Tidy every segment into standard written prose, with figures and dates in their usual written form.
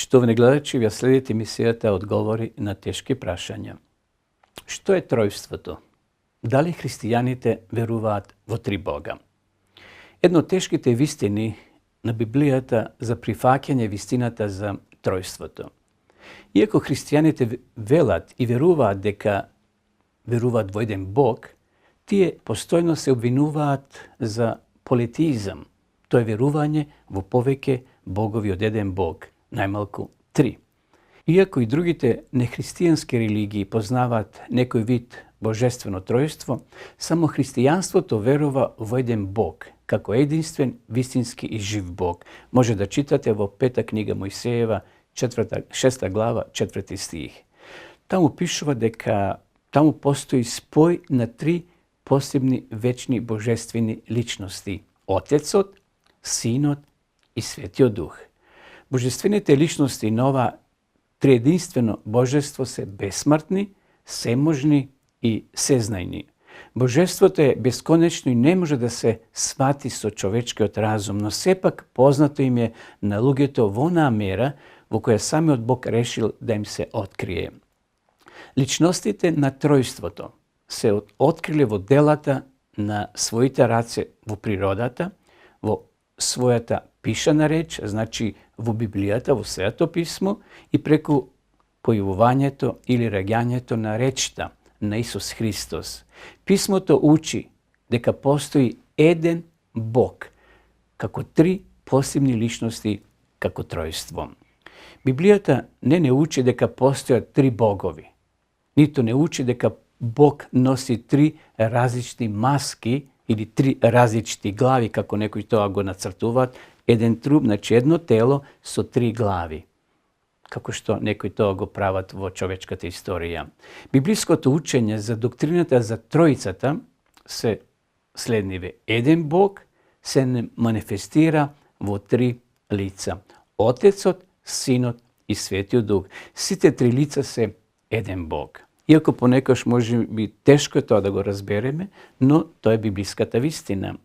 Почитувани гледачи, ја следите емисијата Одговори на тешки прашања. Што е тројството? Дали христијаните веруваат во три Бога? Едно од тешките вистини на Библијата за прифаќање вистината за тројството. Иако христијаните велат и веруваат дека веруваат во еден Бог, тие постојно се обвинуваат за политизам. Тоа е верување во повеќе богови од еден Бог, најмалку три. Иако и другите нехристијански религии познаваат некој вид божествено тројство, само христијанството верува во еден Бог, како единствен, вистински и жив Бог. Може да читате во 5 книга Мојсеева, 6 глава, 4 стих. Таму пишува дека таму постои спој на три посебни вечни божествени личности: Отецот, Синот и Светиот Дух. Божествените личности на ова триединствено божество се бесмртни, seможни и сезнајни. Божеството е бесконечно и не може да се свати со човечкиот разум, но сепак познато им е на луѓето во онаа мера во која самиот Бог решил да им се открие. Личностите на тројството се откриле во делата на своите раце во природата, во својата пишана реч, значи во Библијата, во Светото писмо, и преку појавувањето или раѓањето на речта на Исус Христос. Писмото учи дека постои еден Бог, како три посебни личности, како тројство. Библијата не учи дека постојат три богови, ниту не учи дека Бог носи три различни маски или три различни глави, како некои тоа го нацртуваат, еден труп, значи едно тело со три глави, како што некои тоа го прават во човечката историја. Библиското учење за доктрината за Тројцата се следниве: еден Бог се манифестира во три лица: Отецот, Синот и Светиот Дух. Сите три лица се еден Бог. Иако понекогаш може би тешко е тоа да го разбереме, но тоа е библиската вистина.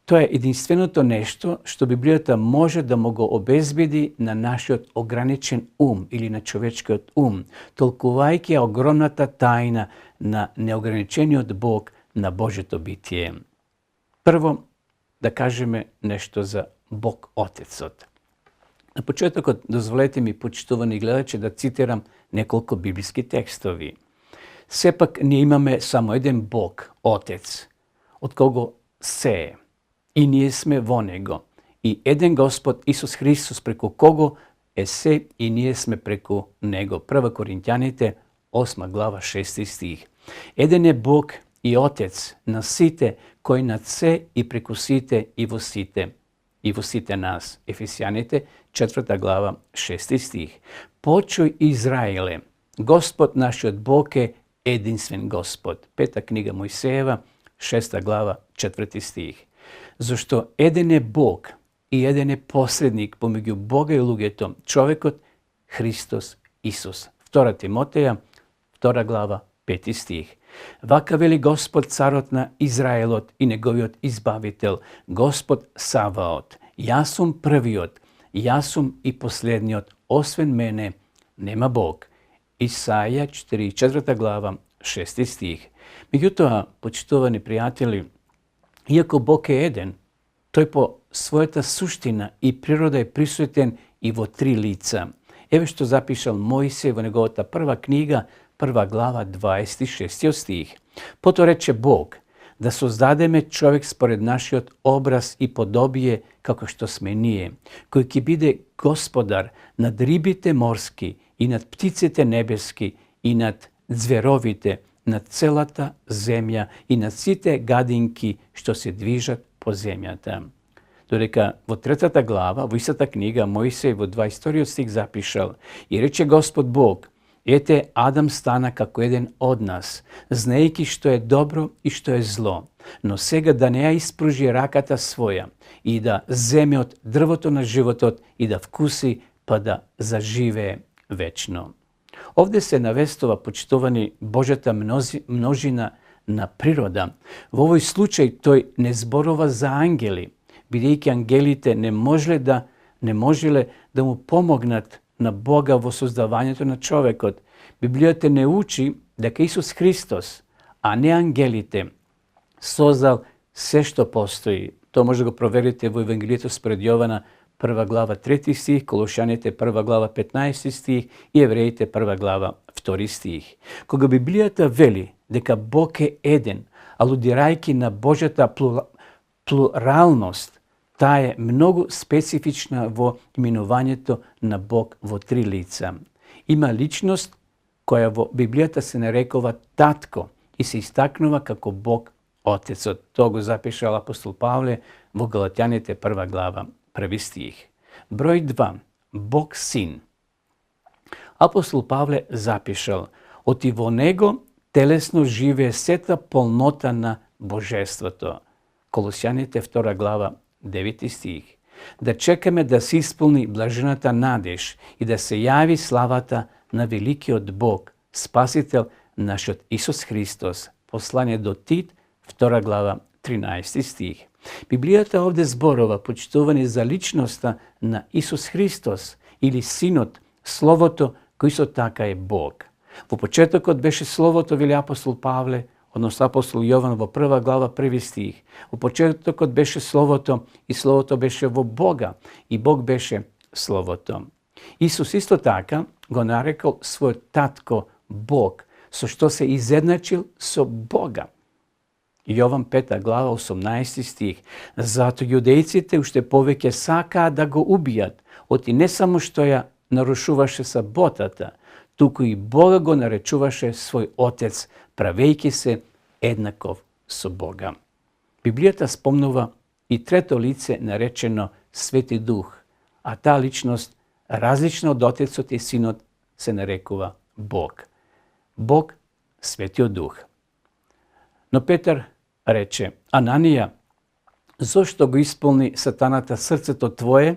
Тоа е единственото нешто што Библијата може да му го обезбеди на нашиот ограничен ум или на човечкиот ум, толкувајќи огромната тајна на неограничениот Бог, на Божето битие. Прво, да кажеме нешто за Бог Отецот. На почетокот дозволете ми, почитувани гледачи, да цитирам неколку библиски текстови. Сепак ние имаме само еден Бог, Отец, од кого се е, и ние сме во Него, и еден Господ Исус Христос, преку кого е се и ние сме преку Него. 1 Коринќаните, 8 глава, 6 стих. Еден е Бог и Отец на сите, кој над се и преку сите и во сите нас. Ефесијаните, 4 глава, 6 стих. Почуј Израиле, Господ нашиот Бог е единствен Господ. 5 книга Мојсеева, 6 глава, 4 стих. Зашто еден е Бог и еден е посредник помеѓу Бога и луѓето, човекот Христос Исус. 2 Тимотеја, 2 глава, 5 стих. Вака вели Господ, царот на Израелот и неговиот избавител, Господ Саваот: јас сум првиот, јас сум и последниот, освен мене нема Бог. Исаја 4 глава, 6 стих. Меѓутоа, почитувани пријатели, иако Бог е еден, тој по својата суштина и природа е присутен и во три лица. Еве што запишал Мојсей во неговата прва книга, 1 глава, 26 стих. Потоа рече Бог: да создадеме човек според нашиот образ и подобие, како што сме ние, кој ќе биде господар над рибите морски и над птиците небески и над ѕверовите, над целата земја и над сите гадинки што се движат по земјата. Додека во 3 глава, во истата книга, Мојсей во 22 стих запишал: и рече Господ Бог: ете, Адам стана како еден од нас, знаејќи што е добро и што е зло, но сега да не ја испружи раката своја и да земе од дрвото на животот и да вкуси, па да заживее вечно. Овде се навестува, почитувани, Божјата множина на природа. Во овој случај тој не зборува за ангели, бидејќи ангелите не можеле да не можеле да му помогнат на Бога во создавањето на човекот. Библијата не учи дека Исус Христос, а не ангелите, создал се што постои. Тоа може да го проверите во Евангелието според Јована 1 глава 3 стих, Колошаните 1 глава 15 стих и Евреите 1 глава 2 стих. Кога Библијата вели дека Бог е еден, алудирајќи на Божјата плуралност, таа е многу специфична во именувањето на Бог во три лица. Има личност која во Библијата се нарекува Татко и се истакнува како Бог Отецот. Тоа го запишал апостол Павле во Галатјаните 1 глава 1 стих. Број 2. Бог Син. Апостол Павле запишал: оти во него телесно живее сета полнота на Божеството. Колосјаните 2 глава 9 стих. Да чекаме да се исполни блажената надеж и да се јави славата на великиот Бог, Спасител нашиот Исус Христос. Послание до Тит, 2 глава 13 стих. Библијата овде зборува, почитувани, за личноста на Исус Христос или Синот, Словото, кој со така е Бог. Во почетокот беше Словото, вели апостол Павле, односно апостол Јован во 1 глава 1 стих. Во почетокот беше Словото и Словото беше во Бога и Бог беше Словото. Исус исто така го нарекол својот татко Бог, со што се изедначил со Бога. Јован 5 глава 18 стих. Зато јудејците уште повеќе сакаа да го убијат, оти не само што ја нарушуваше саботата, туку и Бога го наречуваше свој Отец, правејќи се еднаков со Бога. Библијата спомнува и трето лице наречено Свети Дух, а таа личност, различна од Отецот и Синот, се нарекува Бог. Бог, Светиот Дух. Но Петар рече: Ананија, зошто го исполни сатаната срцето твое,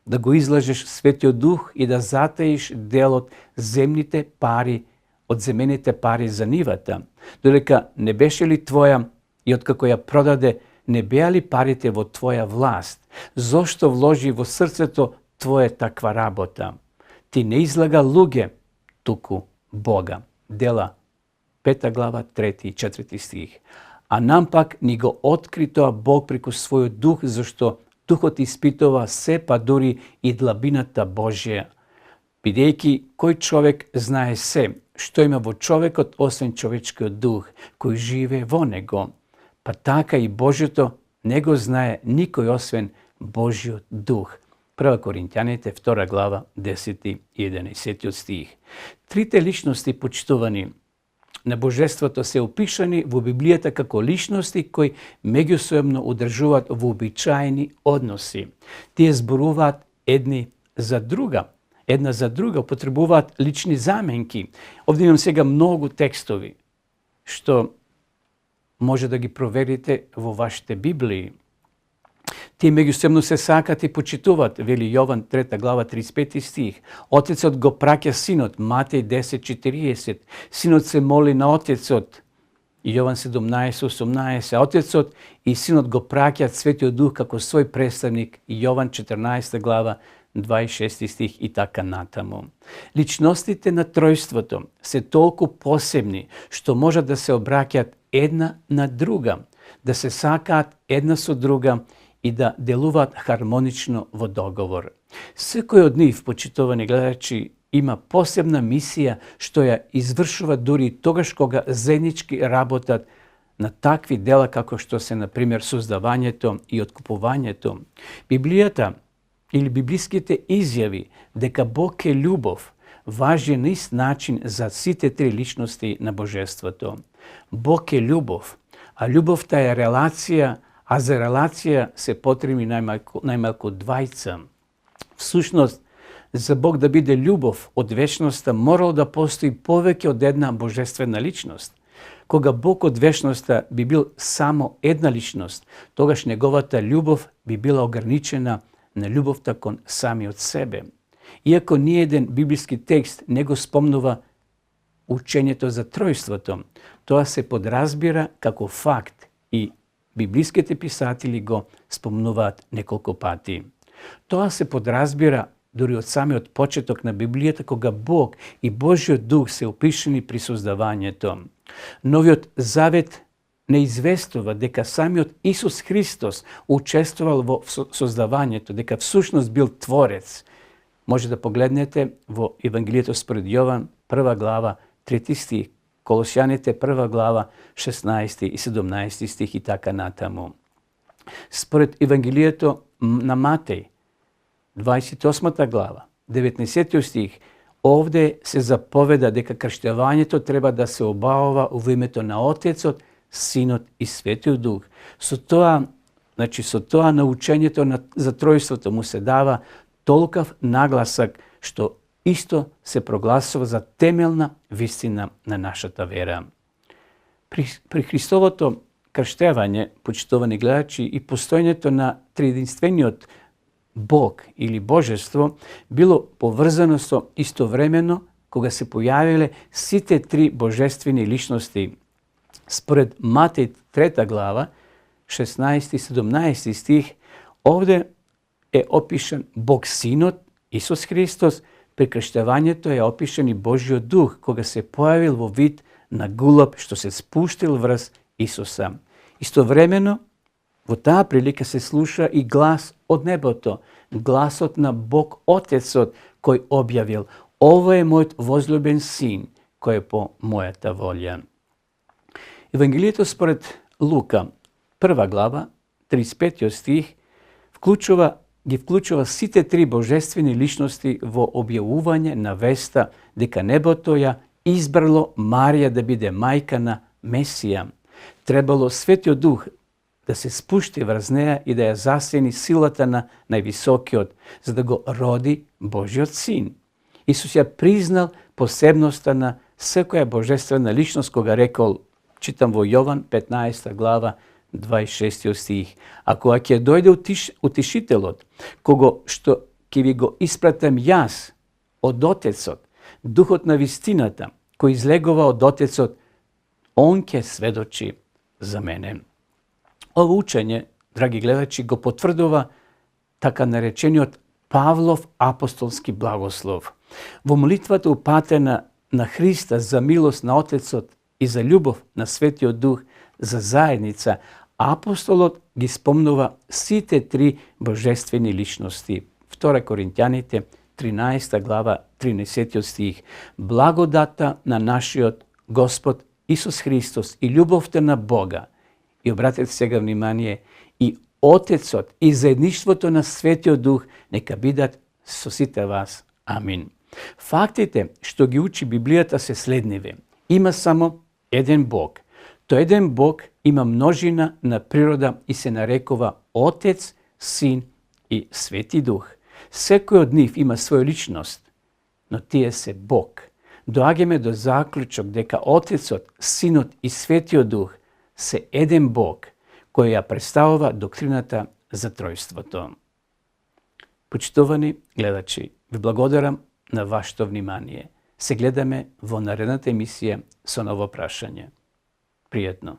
да го излажеш Светиот Дух и да затаиш дел од земните пари, од земените пари за нивата, додека не беше ли твоја и откако ја продаде, не беа ли парите во твоја власт? Зошто вложи во срцето твое таква работа? Ти не излага луѓе, туку Бога. Дела 5 глава 3 и 4 стих. А нам пак ни го откри тоа Бог преку својот Дух, зашто Духот испитува се, па дури и длабината Божја. Бидејќи кој човек знае се, што има во човекот, освен човечкиот дух, кој живее во него. Па така и Божјото не го знае никој освен Божјиот дух. 1 Коринќаните 2 глава 10 и 11 стих. Трите личности, почитувани, на Божеството се опишани во Библијата како личности кои меѓусебно одржуваат вообичаени односи. Тие зборуваат една за друга, употребуваат лични заменки. Овде имам сега многу текстови, што може да ги проверите во вашите Библии. Тие меѓусебно се сакат и почитуваат, вели Јован 3 глава 35 стих. Отецот го праќа Синот, Матеј 10:40. Синот се моли на Отецот, Јован 17:18. Отецот и Синот го праќаат Светиот Дух како свој представник, Јован 14 глава 26 стих и така натаму. Личностите на тројството се толку посебни што можат да се обраќаат една на друга, да се сакаат една со друга и да делуваат хармонично во договор. Секој од нив, почитувани гледачи, има посебна мисија што ја извршува дури тогаш кога заеднички работат на такви дела како што се, например, создавањето и откупувањето. Библијата или библиските изјави дека Бог е љубов важи на ист начин за сите три личности на Божеството. Бог е љубов, а љубовта е релација, а за релација се потребни најмалку двајца. Всушност, за Бог да биде љубов од вечноста, морало да постои повеќе од една божествена личност. Кога Бог од вечноста би бил само една личност, тогаш неговата љубов би била ограничена на љубовта кон самиот себе. Иако ниеден библиски текст не го спомнува учењето за тројството, тоа се подразбира како факт и библиските писатели го спомнуваат неколку пати. Тоа се подразбира дури од самиот почеток на Библијата, кога Бог и Божиот Дух се опишани при создавањето. Новиот Завет не известува дека самиот Исус Христос учествувал во создавањето, дека всушност бил Творец. Може да погледнете во Евангелието според Јован, 1 глава, 3 стих, Колосјаните 1 глава, 16 и 17 стих и така натаму. Според Евангелието на Матеј, 28 глава, 19 стих, овде се заповеда дека крштевањето треба да се обавува во името на Отецот, Синот и Светиот Дух. Со тоа научењето за тројството му се дава толкав нагласак што исто се прогласува за темелна вистина на нашата вера. При Христовото крштевање, почитувани гледачи, и постоењето на триединствениот Бог или Божество било поврзано со истовремено кога се појавиле сите три божествени личности. Според Матеј 3 глава, 16 и 17 стих, овде е опишан Бог Синот, Исус Христос, при крштевањето е опишан и Божиот Дух, кога се појавил во вид на гулаб што се спуштил врз Исуса. Истовремено, во таа прилика се слуша и глас од небото, гласот на Бог Отецот, кој објавил: "Ова е мојот возлюбен син, кој е по мојата волја." Евангелието според Лука, 1 глава, 35 стих, ги вклучува сите три божествени личности во објавување на веста дека небото ја избрало Марија да биде мајка на Месија. Требало Светиот Дух да се спушти врз неа и да ја засени силата на највисокиот, за да го роди Божиот син. Исус ја признал посебноста на секоја божествена личност кога рекол, читам во Јован 15 глава 26 стих: "А кога ќе дојде утешителот, кого што ќе ви го испратам јас од Отецот, Духот на вистината, кој излегува од Отецот, он ќе сведочи за мене." Ово учење, драги гледачи, го потврдува така наречениот Павлов апостолски благослов. Во молитвата упатена на Христа за милост на Отецот и за љубов на Светиот Дух за заедница, апостолот ги спомнува сите три божествени личности. 2 Коринтјаните 13 глава 13 стих: "Благодата на нашиот Господ Исус Христос и љубовта на Бога", и обратете сега внимание, "и Отецот и заедништвото на Светиот Дух нека бидат со сите вас. Амин." Фактите што ги учи Библијата се следниве. Има само еден Бог. Тој еден Бог има множина на природа и се нарекува Отец, Син и Свети Дух. Секој од нив има своја личност, но тие се Бог. Доаѓаме до заклучок дека Отецот, Синот и Светиот Дух се еден Бог, кој ја представува доктрината за тројството. Почитувани гледачи, ви благодарам на вашето внимание. Се гледаме во наредната емисија со ново прашање. Пријатно!